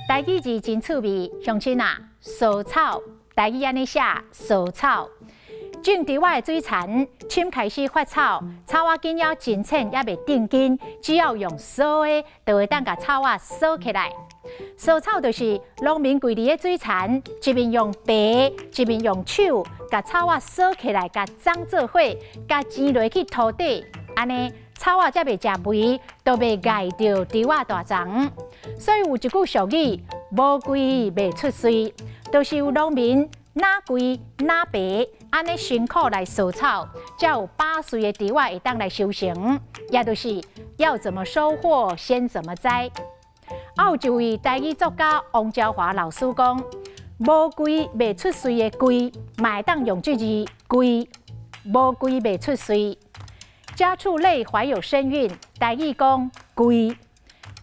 台語字真趣味，鄉親啊，蓑草，台語按呢寫，蓑草。種豬仔的水田，扦開始發草，草仔根猶真淺，猶未定根，只要用蓑的，就會當共草仔蓑起來。蓑草就是農民跪佇咧水田，一面用耙，一面用手，共草仔蓑起來，共鬃做伙，共剪落去土底，按呢草仔才袂食肥，都袂礙著豬仔大腸。所以有一句俗語：無季袂出穗，就是有農民若跪若耙，按呢辛苦來蓑草，才有飽穗的豬仔會當來收成。也就是要怎麼收穫，先怎麼栽。啊，有一位台語作家王昭華老師講：無季袂出穗的季，嘛會當用這字季，無季袂出穗。家畜類懷有身孕，台語講季，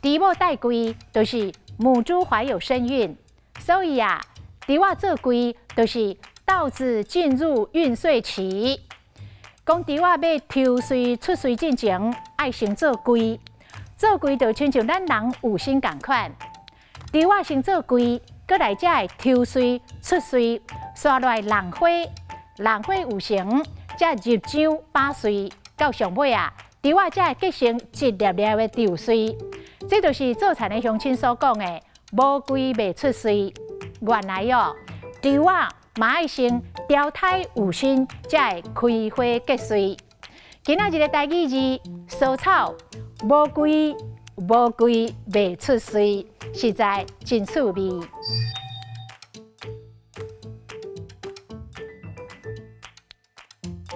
豬母帶季就是母豬懷有身孕，所以啊，豬仔做季就是稻子進入孕穗期。講豬仔欲抽穗出穗進前，愛先做季，做季就親像咱人有身仝款。豬仔先做季，過來才會抽穗出穗，紲落來弄花，弄花有成，才入漿把穗，到上尾啊，豬仔才會結成一粒粒的稻穗。這就是做田的鄉親所講的“無季袂出穗”。原來哦，豬仔嘛愛先調胎有身，才會開花結穗。今仔日的台語字“蓑草”，無季無季袂出穗，實在真趣味。